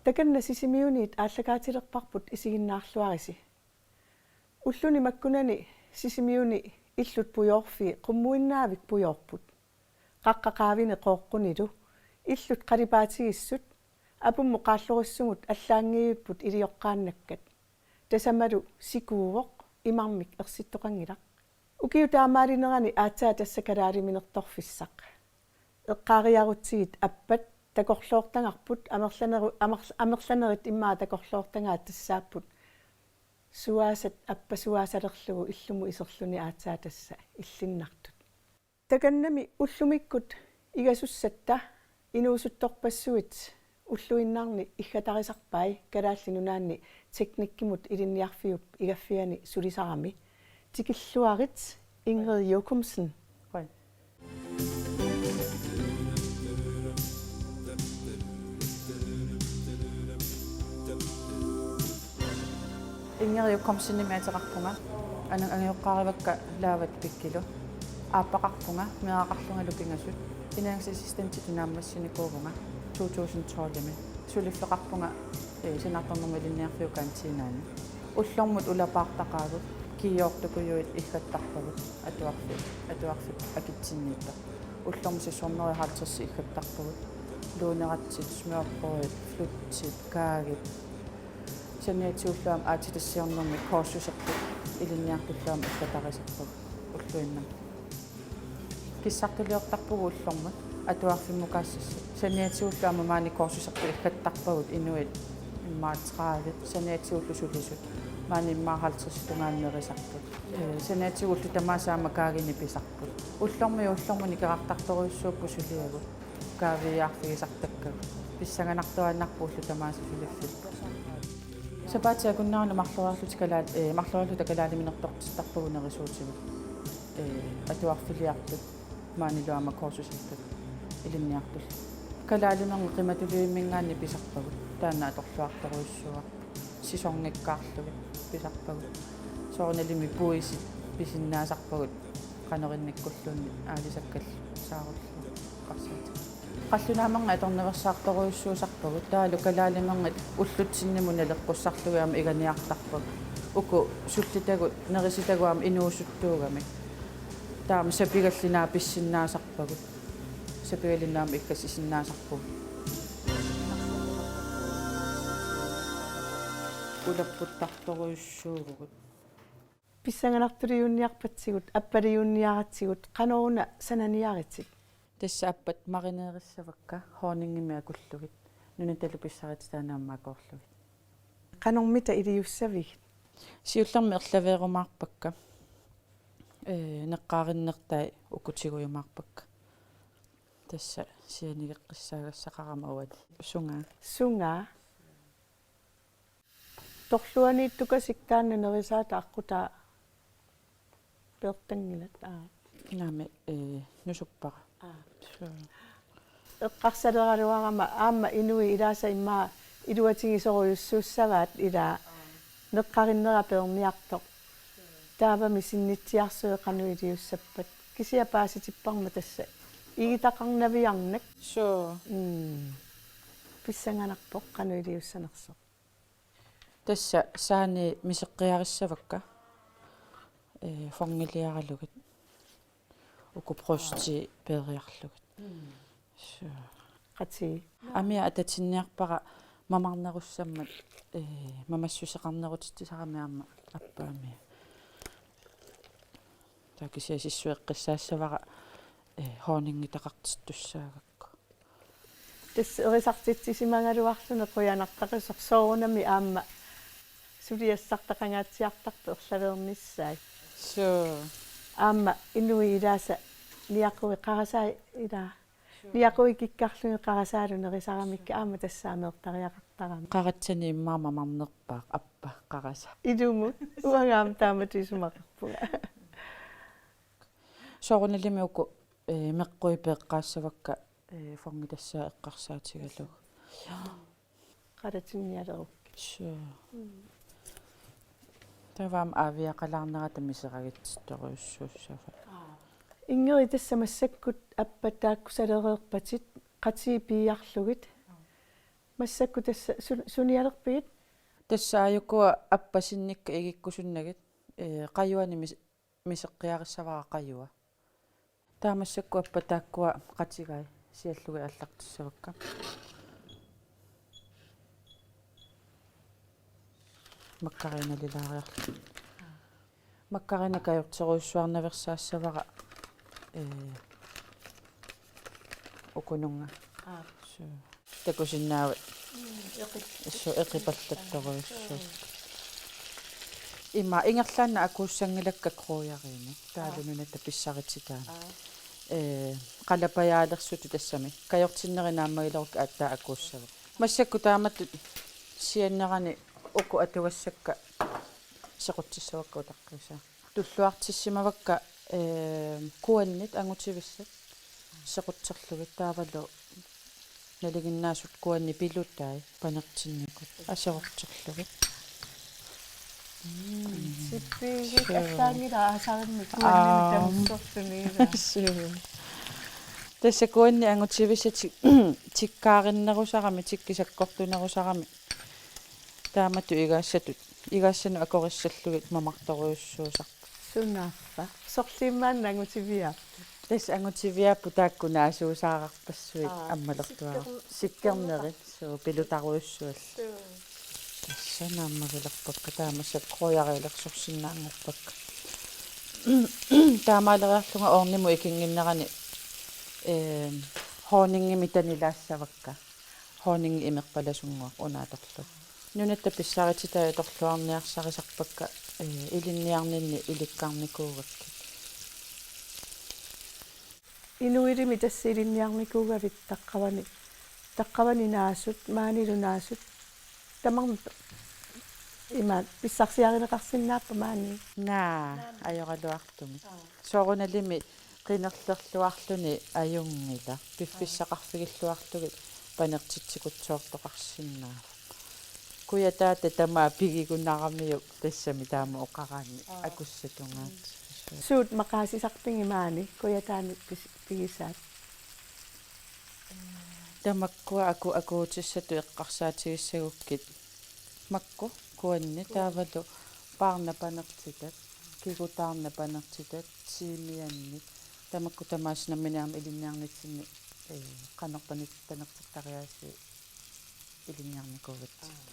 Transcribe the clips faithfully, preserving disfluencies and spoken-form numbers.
Takanna Sisimiuniit aallakaatilerparput isiginnaarluarisi. Ulluni makkunani Sisimiuni illut pujoorfii qummuinnaavik pujoorput. Qaqqat qaavini qooqqunilu illut qalipaatigissut apummut qaallorissumut allaanngivipput ilioqqaannakkat. Tasamalu sikuuvoq imarmik ersittoqanngilaq. Ukiut taamaalinerani aatsaat tassa kalaaliminertorfissaq. Eqqaariarutsigit appat takorloortagarput amerlaneru-, amer-, amerlanerit immaqa takorloortagaat tassaapput suaasat appasuaasalerlugu illumut iserluni aatsaat tassa illinnartut. Takannami ullumikkut igasussatta inuusuttorpassuit ulluinnarni iggatarisarpai Kalaallit Nunaanni Teknikkimut Ilinniarfiup igaffiani sulisarami. Tikilluarit Ingrid Jokumsen. Qujan. Ingrid Jokumsenimik ateqarpunga. Ana-, angajoqqaarivakka Laavat Pikkilu. Aappaqarpunga, meeraqarlungalu pingasut. Ernæringsassistentitut naammassinikuuvunga to tusind tolvimi. Suliffeqarpunga, eh, Sanaartornermut Ilinniarfiup kantinaani. Ullormut ulapaartaqaagut, kiiortukujuit iggattarpagut, atuarfi-, atuarfik akitsinniittoq. Ullormut sissornerit halvtreds iggattarpagut, luuneratsit, smørbrødit, flødetsit, kaagit. Saniatigullu aamma aatsitassiornermi kursuserput ilinniartullu aamma iggatarisarpagut ulluinnarni. Kissartuliortarpugut ullormut atuarfimmukaassassat. Saniatigullu aamma maani kursuserput iggattarpagut inuit immaqa tredive, saniatigullu sulisut. Maani immaqa halvtreds tungaanut nerisarput. Ee, saniatigullu tamaasa aamma kaaginik pisarput. Ullormiit ullormut nikerartartorujussuupput suliagut. Kaaviiaarfigisartakkagut. Pissanganartuaannarpoq ullut tamaasa suliffipput. Sapaatip akunnerani marloriarluta kalaal-, ee, marloriarluta kalaaliminertortittarpagut nerisuutigut. Ee, atuarfiliartut maanilu aamma kursusertut ilinniartullu. Kalaalimerngit qimatulivimminngaanniit pisarpagut. Taanna atorluartorujussuuarput. Sisongikkaarlugit pisarpagut. Soorunalimi puisit pisinnaasarpagut. Qanoq innikkulluunniit aalisakkallu saarullugu eqqarsaatit. Qallunaamerngit atornaveersaartorujussuusarpagut, taavalu kalaalimerngit ullutsinni naleqqussarlugit aamma iganiartarpagut. Uku sullitagut, nerisitagut aamma inuusuttuugamik. Taava aamma sapigallit pissinnaasarpagut. Sapigallit aamma iggassisinnaasarpagut. Ulapputtartorujussuuvugut. Pissanganartuliunniarpatsigut, appaliunniaratsigut, qanoruna sananiaritit? Tassa appat marinerissavakka honningimik akullugit. Nunatalu pissaritsitaannaamma akoorlugit. Qanormita iliussavigit? Siullermik erlaveerumaarpakka. Ee, neqqaarinnertai uku tigujumaarpakka. Tassa sianigeqqissaagassaqarama uani. Sungaa. Sungaa. Torluaniittukasik taanna nerisaata aqqutaa peertanngilat, aa. Naamik, ee, nusuppara. Aa. Suu. Eqqarsaleraluarama aamma inuit ilaasa immaqa iluatigisorujussuussavaat ilaa neqqarinnera peerniartoq. Taavami sinnitsiarsuit qanoq iliussappat. Kisianni paasitipparma tassa igitaqarnaviarnak. Suu. Mm. Pissanganarpoq qanoq iliussanersoq. Tassa saani miseqqiarissavakka, ee, fondiliaralugit. Uku brystit peeriarlugit. Mm. Suu. Qatii. Amia atatinniarpara mamarnerussammat, ee, mamassuseqarnerutitsisarami aamma appaamia. Taava kisianni sissueqqissaassavara, ee, honningitaqartittussaagakku. Tassa erisartitsisimagaluarluni qujanartaqisoq soorunami aamma suliassartaqangaatsiartarpoq erlaveernissaat. Suu. Aamma inuit ilaasa niaquit qarasaat ilaa. Suu. Niaquit kikkarlugit qarasaalu nerisaramikku aamma tassa ameertariaqartarami. Qaratsani immaqa mamarnerpaaq appa qarasa. Ilumut uanga aamma taamatut isumaqarpunga. Soorunalimi uku, ee, meqqui peeqqaassavakka, ee, fondit tassa eqqarsaatigalugu. Qalatinnialerukkit. Suu. Mm. Taava aamma aaviaqalaarnerata miseragitsittorujussuussavaat. Aa. Ingrid, tassa massakkut appat taakku salereerpatit qatii piiarlugit. Massakkut tassa sun-, sunialerpigit? Tassa aajukua appasinnikka igikkusunnagit, ee, qajuani mis-, miseqqiarissavara qajua. Taava massakkut appat taakkua qatigai siallugit aallartissavakka. Makkariinalilaariarlugit. Makkariinat kajorterujussuarnaveersaassavara, ee, ukununnga. Aap. Suu. Takusinnaavat. Mm, eqi-, suu, eqipallattorujussuupput. Suu. Ima ingerlaannaq akuussanngilakka krydderiinik. Taavalu, aap, nunatta pissarititaanut. Aap. Ee, qalapajaalersutit tassami. Kajortinneri naammagilerukkit aatsaat akuussavakka. Massakkut taamatut siannerani uku atugassakka sequtsissavakka utaqqiisaa. Tulluartissimavakka, ee, kuannit angutivissat sequtserlugit taavalu nalinginnaasut kuannit pilutai panertinnikut aserorterlugit. Mm, sippiigit. Suu. Allaanngilaq aasarimmik kuannini, aa, tamussorluni ilaa. Suu. Tassa kuannit angutivissat ti-, tikkaarinnerusarami, tikkit sakkortunerusarami. Taamatut igaassatut, igaassanut akorissallugit mamartorujussuusarput. Sunaaffa. Sorliimmaanna angutiviaapput? Tassa angutiviaapput taakku naasuusaararpassuit. Aa, ammalertuarput. Sikker-, sikkerneri. Sikkerneri. Suu, pilutarujussuallu. Suu. Tassa naammagilerpakka, taamaaseq krydderiilersorsinnaanngorpakka. Taamaaleriarlunga ovnimut ikinnginnerani, ee, honningimik tanilaassavakka. Honningit imerpalasunnguaq una atorlugu. Nunatta pissarititai atorluarniarsaritarpakka, ee, ilinniarninni ilikkarnikuugakkit. Inuilimi tassa ilinniarnikuugavit taqqavani, taqqavani naasut, maanilu naasut, tamarmik ima pissarsiarineqarsinnaappat maani? Naa, ajoraluartumik. Aa. Soorunalimi qinerlerluarluni ajunngilaq, piffissaqarfigilluarlugit panertitsikutsoortoqarsinnaavoq. Kujataata tamaat pigigunaramiuk tassami taama oqaraanni. Aa. Akussatungaatigut. Suut maqaasisarpigit maani kujataani pis-, pigisaat? Tamakkua aku-, akuutissatut eqqarsaatigissagukkit. Makku, kuanni, taavalu paarnat panertitat, kigutaarnat panertitat, timianit. Tamakku tamaasa nammineq aamma ilinniarnitsinni, ee, qanoq panit-, panertittariaasiit ilinniarnikuugatsigit.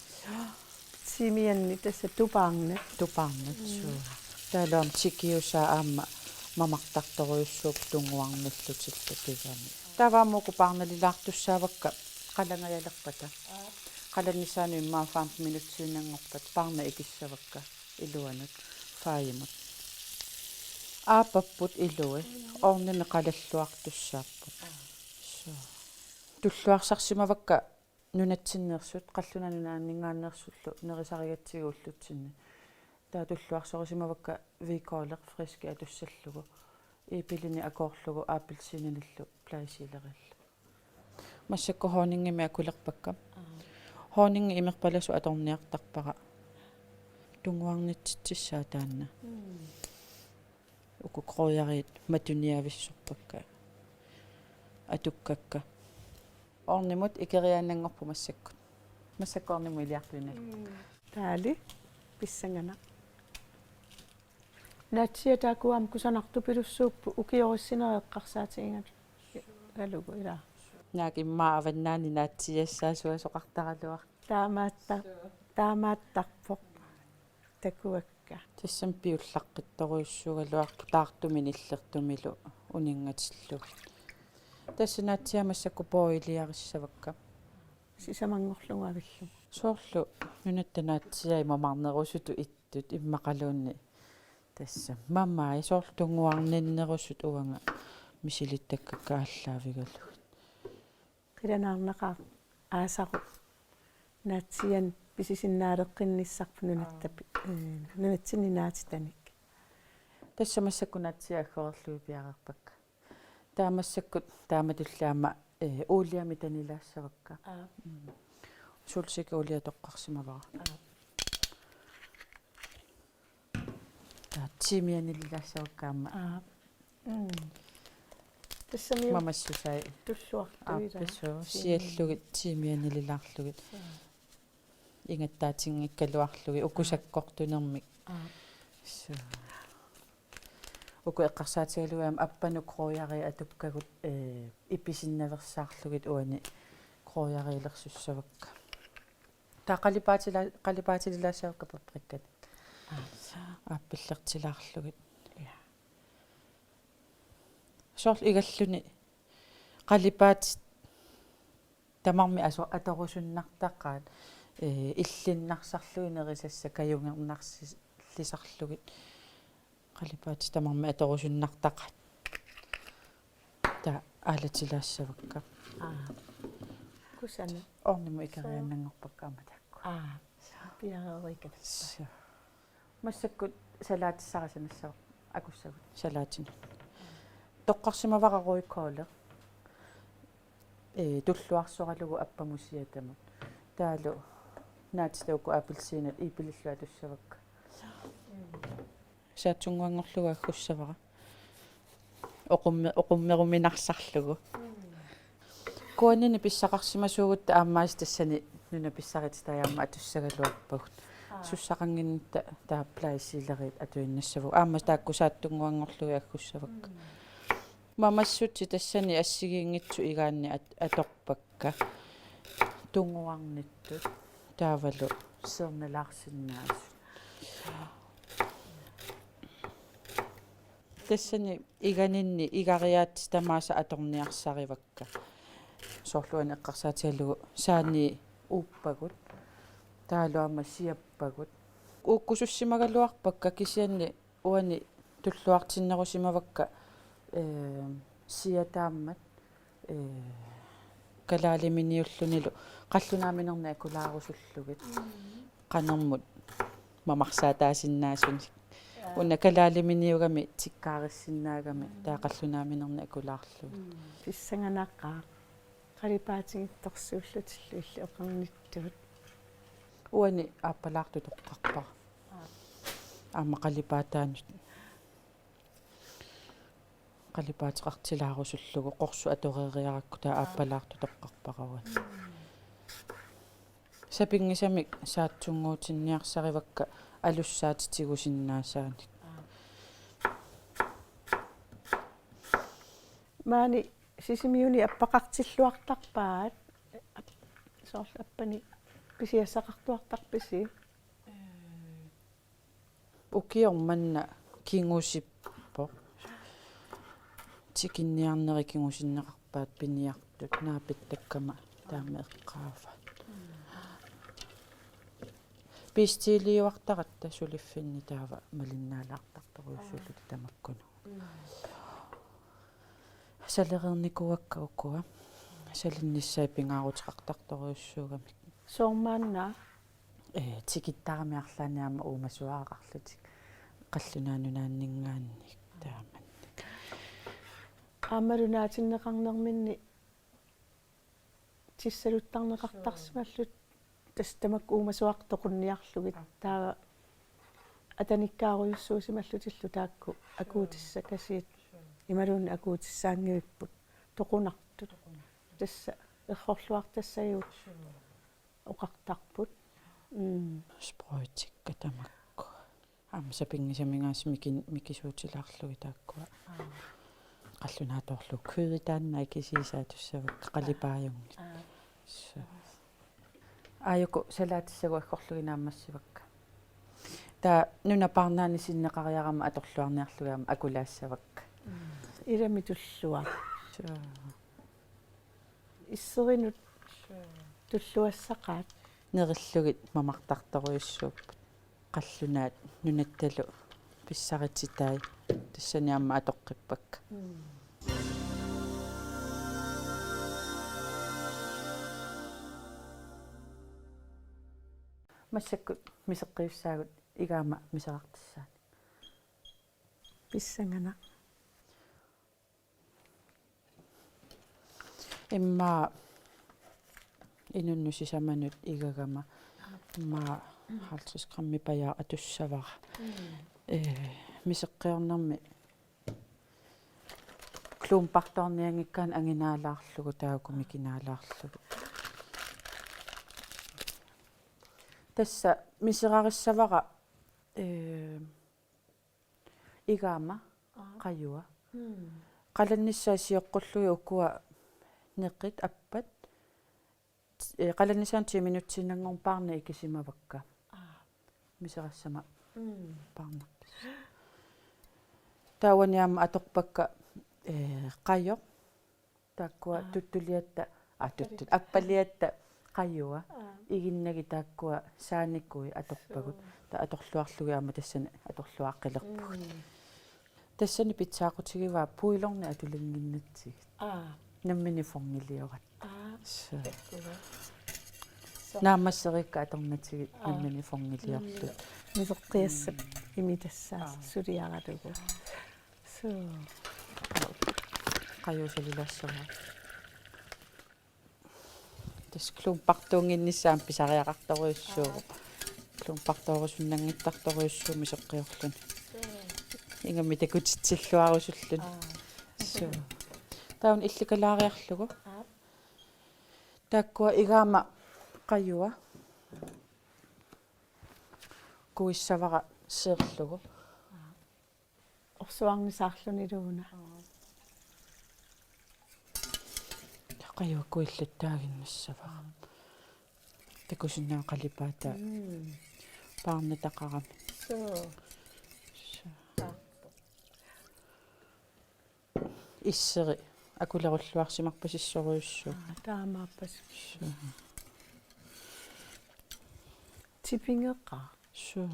Timianit tassa tupaarnat. Tupaarnat, mm, suu. Taavalu aamma tikiusaat aamma mamartartorujussuupput tunguarnillutillu pigami. Taava aamma uku paarnalilaartussaavakka qalangajalerpata. Qalannissaanut immaqa fem minutsiinnanngorpat paarnat ikissavakka iluanut, fajimut. Aappapput ilui, ovnimi qalalluartussaapput. Suu. Tulluarsarsimavakka nunatsinneersut, qallunaat nunaanninngaanneersullu nerisarigatsigu ullutsinni. Taava tulluarsorisimavakka hvidkålet friskit atussallugu, iipilinit akoorlugu appelsiinillu bladsellerillu. Massakkut honningimik akulerpakka. Aa. Honningip imerpalasut atorniartarpara. Tunguarnitsitsissaaq taanna. Mm. Uku krydderiit matuniavissorpakka. Atukkakka. Ovnimut ikeriaannanngorput massakkut. Massakkut ovnimut iliartuinnarput. Mm. Taali pissanganaq. Naatsiiat taakku aamma kusanartupilussuupput ukiorissinerit eqqarsaatigigalugu ilaa. Naak immaqa avannaani naatsiiassaasuasoqartaraluarpoq. Taamaatta-, taamaattarpoq. Takuakka. Tassami piullaqqittorujussuugaluarpoq taartumi nillertumilu uninngatillugit. Tassa naatsiiat massakkut boiliarissavakka. Sisamanngorlugu avillugu. Soorlu nunatta naatsiiai mamarnerusutut ittut immaqaluunniit. Tassa mamai soorlu tunguarninnerusut uanga misilittakkakka aallaavigalugit. Qilanaarnaqaaq aasaru naatsiianik pisisinnaaleqqinnissarput nunatta pi-, ee, nunatsinni naatitanik. Tassa massakkut naatsiiat aggoreerlugit piareerpakka. Taava massakkut taamatulli aamma, ee, uuliamik tanilaassavakka. Aap. Mm. Solsikke uulia toqqarsimavara. Aap. Taava timianililaassavakka aamma. Aap. Mm. Tassami mamassusai. Tulluartuilaat. Aappasuu, siallugit, timianililaarlugit. Ingattaatinngikkaluarlugit, uku sakkortunermik. Aap. Suu. Uku eqqarsaatigalugu aamma appanut krydderiat atukkagut, ee, ipisinnaveersaarlugit uani krydderiilersussavakka. Taava qalipaatila-, qalipaatililaassavakka paprikkat. Aap. Aappallertilaarlugit. Ja. Soorlu igalluni qalipaatit tamarmik aso-, atorusunnartaqaat, ee, illinnarsarlugit nerisassat kajungernarsilisarlugit. Qalipaatit tamarmik atorusunnartaqaat. Taava aalatilaassavakka. Aap. Kusanaq. Ornimut ikeriaannanngorpakka aamma taakku. Aap. Piareerikkat. Suu. Massakkut salaatissara sanassavara akussagut. Salaatinut. Toqqarsimavara rødkål. Ee, tulluarsoralugu appamut siatamut. Taavalu naatitauku appelsiinat iipilillu atussavakka. Saattunnguanngorlugu aggussavara. Oqumme-, oqummeruminarsarlugu. Kuanini pissaqarsimasuugutta aamma tassani nuna pissarititai aamma atussagaluarpagut. Aap. Sussaqannginnatta taava bladsellerit atuinnassavagut. Aamma taakku saattunnguanngorlugit aggussavakka. Mm. Mamassutit tassani assigiinngitsut igaanni at-, atorpakka. Tunguarnittut. Taavalu siornalaarsinnaasut. Tassani iganinni igariaatsit tamaasa atorniarsarivakka. Soorlu uani eqqarsaatigalugu saani uuppagut. Taavalu aamma siappagut. Uukkusussimagaluarpakka kisianni uani tulluartinnerusimavakka, ee, siataammat, ee, kalaaliminiullunilu qallunaaminernik akulaarusullugit. Mm. Qanermut mamarsaataasinnaasunik. Jaa. Una kalaaliminiugami tikkaarissinnaagami, mm, taava qallunaaminernik akulaarlugit. Mm. Pissanganaqaaq. Qalipaatigittorsuullutillu illit oqarnittut. Uani aappalaartoq toqqarpara. Aap. Aamma qalipaataanut. Qalipaateqartilaarusullugu qorsuk atoreeriarakku taava, aap, aappalaartoq toqqarpara uani. Sapinngisamik saattunnguutinniarsarivakka alussaat tigusinnaasaanik. Aap. Maani Sisimiuni appaqartilluartarpaat, soorlu appanik pisiassaqartuartarpisi? Ukioq manna kingusippoq. Tikinniarneri kingusinneqarpaat piniartut naapittakkama taama eqqaavaat. Bestiliuartaratta suliffinni taava malinnaalaartartorujussuulluta tamakkununnga. Salereernikuuakka ukua. Salinnissaat pingaaruteqartartorujussuugamik. Soormaanna? Ee, tikittarami arlaanni aamma uumasuaraqarlutik. Qallunaat Nunaanninngaanniit taamannik. Aammalu naatinneqarnerminni tissaluttarneqartarsimallutik tassa tamakku uumasuartoqunniarlugit. Aap. Taava ataniikkaarujussuusimallutillu taakku akuutissakasiit. Suu. Imaluunniit akuutissaanngivipput toqunartut. Toqunartut. Tassa errorluartassagigut. Suu. Oqartarput. Mm. Sprøjtikka tamakku. Aamma sapinngisamik aasiit mikin-, mikisuutilaarlugit taakkua. Aap. Qallunaatoorlugu kødi taanna ikisiisa atussavakka qalipaajunngitsoq. Aap. Suu. Aajuku salaatissagut aggorlugit naammassivakka. Taava nunap parnaani sinneqariarama atorluarniarlugit aamma akulaassavakka. Mm. Ilami tulluaq. Suu. Isserinut tulluassaqaat. Nerillugit mamartartorujussuupput. Qallunaat nunattalu pissarititai tassani aamma atoqqippakka. Mm. Massakkut miseqqiussaagut igaama miserartissaanik. Pissanganaq. Immaqa inunnut sisamanut igagama. Immaqa halvtreds grammi pajaaq atussavara. Mm. Ee, miseqqiornermi Kluumpartoornianngikkaanni anginaalaarlugu taakku mikinaalaarlugu. Tassa miserarissavara, ee, igaama. Aa. Qajua. Mm. Qalannissaa sioqqullugit ukua neqit appat. Ee, qalannissaanut ti minutsiinnanngormat paarnat ikisimavakka. Aa. Miserassama. Mm. Paarnarpis. Taavani aamma atorpakka, ee, qajoq. Taakkua. Aa. Tuttuliatta, aa, tuttu-, appaliatta qajua. Aa. Iginnagit taakkua saanikui atorpagut. Suu. Taava atorluarlugit aamma tassani atorluaqqilerpugut. Mm. Tassani pitsaaqutigivaa puilorneq atulinnginnatsigit. Aa. Nammineq fondilioratta. Aa. Suu. Takkua. Suu. Naammassereerikka atornatigit. Aa. Nammineq fondiliorlugit. Nammineq. Miseqqiassap. Mm. Imitassaa. Aa. Suliaralugu. Suu. Qajuusalilaassavara. Tassa kluumpartuunnginnissaa aamma pisariaqartorujussuuvoq. Aa. Kluumpartoorusunnanngittartorujussuuvoq miseqqiorluni. Suu. Ingammik takutitsilluarusulluni. Aa. Suu. Taava una illikalaariarlugu. Aa. Taakkua igaama qajua. Kuissavara seerlugu. Aa. Orsuarnisaarlunilu una. Qajua kuillattaaginnassavara. Takusinnaavat qalipaataa. Mm. Paarnataqarami. Suu. Suu. Isseri akulerulluarsimarpasissorujussuuvoq. Aa, taamaappas. Suu. Tipigeqaaq. Suu.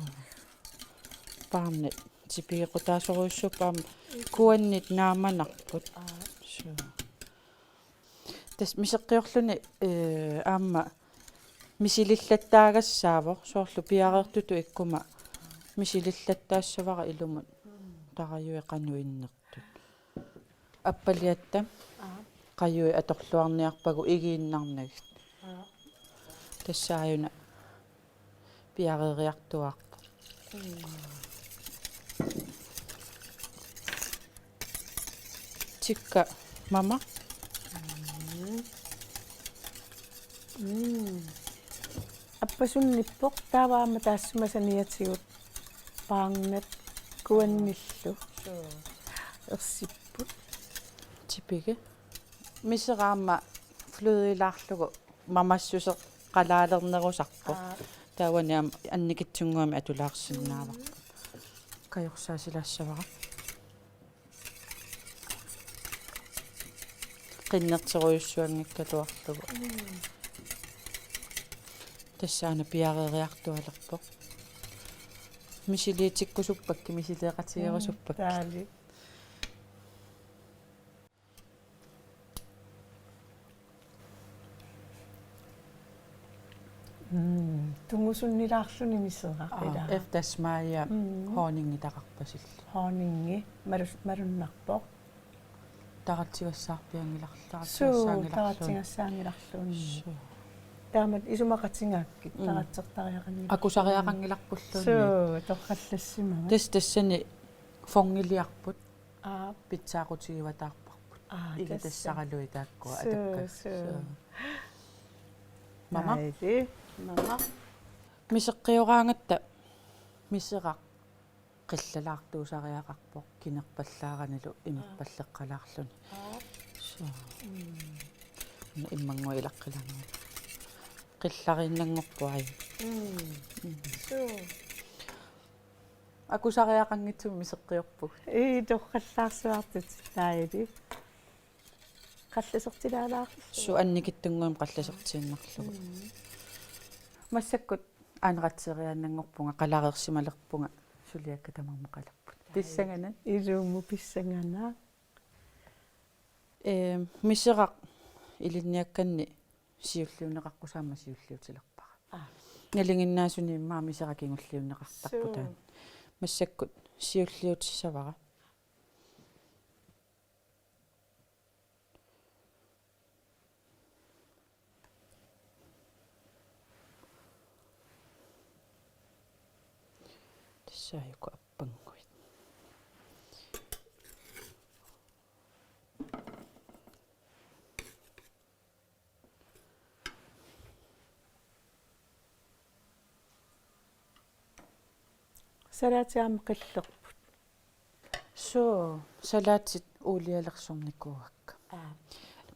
Paarnat tipigequtaasorujussuupput aamma kuannit naamanarput. Aa. Suu. Tassa miseqqiorluni, ee, aamma misilillattaagassaavoq, soorlu piareertutut ikkuma misilillattaassavara ilumut tarajui qanoq innertut. Appaliatta. Aa. Qajui atorluarniarpagut igiinnarnagit. Aa. Tassa aajuna piareeriartuaarpoq. Mm. Tikka mama. Mm. Mm. Appasunnippoq taava aamma taassuma saniatigut paarnat kuannillu. Suu. Ersipput. Tipigik. Misera aamma flødelaarlugu mamassuseq qalaalernerusarpoq. Aa. Taavani aamma annikitsunnguamik atulaarsinnaavarput. Kajorsaasilaassavarput. Qinnerterujussuanngikkaluarlugu. Mm. Tassa aana piareeriartualerpoq. Misiliitikkusuppakkit, misileeqatigeerusuppakkit. Mm, taali. Mm, tungusunnilaarluni misera. Aa, ilaa. Eftersmag ja. Mm. Honningi taqarpasillu. Honningi malus-, malunnarpoq. Taratsigassaarpianngilarlu, suu, taratsigassaanngilarluunniit. Taratsigassaanngilarluunniit. Suu. Taamatut isumaqatigaakkit. Mm. Taratsertariaqanngilarluunniit. Akusariaqanngilarpulluunniit. Suu, torrallassimavat. Tassa tassani fondiliarput. Aa. Pitsaaqutigivataarparput. Aa, tassa. Igitassaraluit taakkua. Suu, atukka. Suu. Suu. Mama. Taali. Mama. Miseqqioraangatta miseraq qillalaartuusariaqarpoq kinerpallaaranilu imerpalleqqalaarluni. Aa. Suu. Mm. Una immannguaq ilaqqilaannguaq. Qillariinnanngorpoq aajuna. Mm. Mm. Suu. Akusariaqanngitsumik miseqqiorpugut. Ii, torrallaarsuartut taali. Qallasertilaalaarlugu. Suu, annikitsunnguamik qallasertiinnarlugu. Mm. Massakkut aneqatseriaannanngorpunga, qalareersimalerpunga, suliakka tamarmik qalapput. Pissanganaq. Ilumut pissanganaq. Ee, miseraq ilinniakkanni siulliunneqaqqusaammat siulliutilerpara. Aa. Nalinginnaasumik immaqa miseraq kingulliunneqartarpoq. Suu. Taanna. Massakkut siulliutissavara. Tassaajuku appannguit. Salaatit aamma qillerput. Suu, salaatit uulialersornikuuakka. Aa.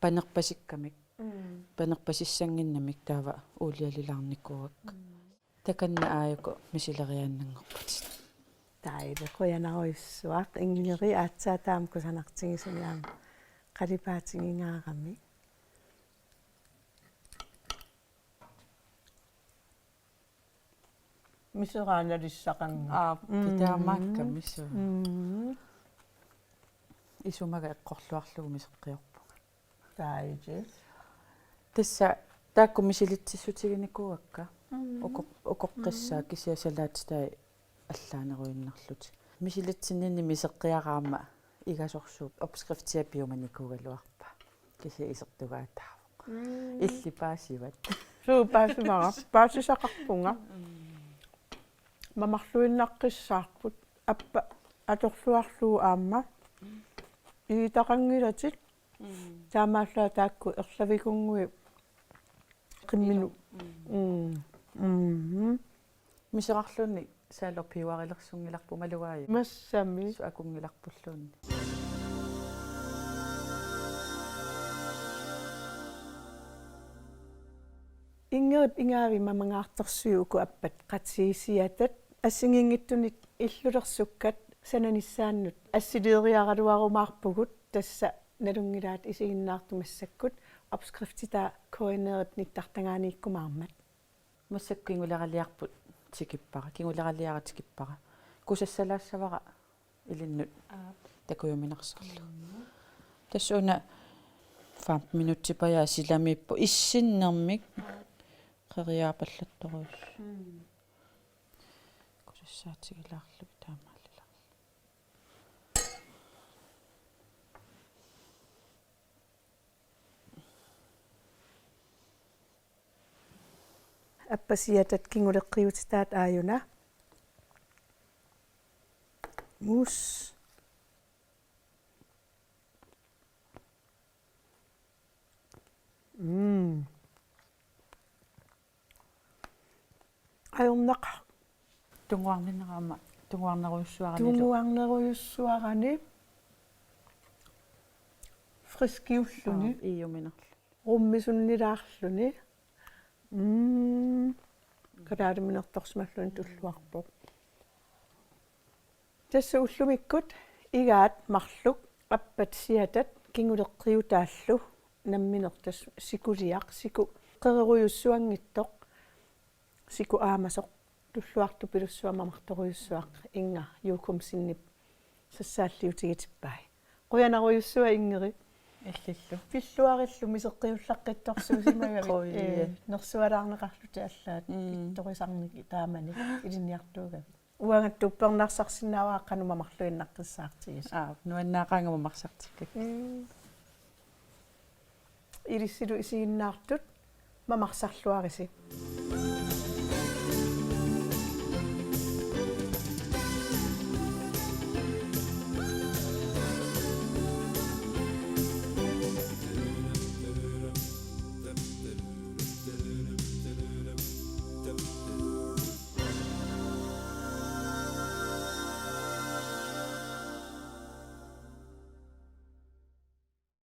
Panerpasikkamik. Mm. Panerpasissannginnamik taava uulialilaarnikuuakka. Mm. Takanna aajuku misileriaannanngorputit. Taava qujanarujussuaq Ingrid, aatsaat taama kusanartigisumik aamma qalipaatigingaarami. Miseraanalissaqannga. Aap, mm, pitaamaakka misu. Mm. Isumaga eqqorluarlugu miseqqiorpunga. Taajis. Tassa taakku misilitsissutiginikuuakka. Mm. Ukoq-, ukoqqissaaq, mm, kisianni salaatitai allaaneruinnarlutik. Misilitsinninni miseqqiaraangamma igasorsuup opskriftia piumanikuugaluarpaa. Kisianni isertugaataavoq. Mm. Illit paasivat? Suu, paasivara. Paasisaqarpunga. Mm. Mamarluinnaqqissaarput. Appa atorluarlugu aamma. Iitaqanngilatit. Mm. Taamaallaat taakku erlavikunnguit qimminut. Ilumut. Mm. Mm. Mm. Miserarluunniit Salo piuarilersunngilarput malugaajak. Massami. Suu, akunngilarpulluunniit. Ingridip igaavi mamangaartorsuit uku appat qatisiatat assigiinngitsunik illulersukkat sananissaannut assiliiriaraluarumaarpugut, tassa nalunngilaat isiginnaartut massakkut opskriftitaa K N R-ip nittartagaaniikkumaarmat. Massakkut kinguleraliarput tikippara, kinguleraliara tikippara. Kusassalaassavara ilinnut. Aap. Takujuminarsarlugu. Mm. Tassa una fem minutsip ajoq silamiippoq issinnermik. Aap. Qeriaapallattorujussuaq. Mm. Kusassaatigilaarlugit taamaallilaarlugit. Appasiatat kinguleqqiutitaat aajuna. Mus. Mm. Ajornaq. Tunguarninnerama, tunguarnerujussuarani. Tunguarnerujussuarani. Friskiulluni. Aa, iiuminarlu. Rummisunnilaarluni. Mm. Kalaaliminertorsimalluni tulluarpoq. Tassa ullumikkut igaat marluk appat siatat kinguleqqiutaallu nammineq tassa sikuliaq, siku qererujussuanngitsoq, siku aamasoq, tulluartupilussuaq mamartorujussuaq, Inga Jokumsenip sassaalliutigitippai. Qujanarujussuaq Ingrid. Illillu. Pilluarillu miseqqiullaqqittorsuusimagavit. Qujan. Ee, nersualaarneqarlutit allaat. Mm. Ittorisarnik taamani ilinniartuugavit. Uangattut uppernarsarsinnaavara qanoq mamarluinnaqqissaartigisoq. Aa, nuannaaqaanga mamarsaartikkakku. Mm. Ilissilu isiginnaartut mamarsarluarisi.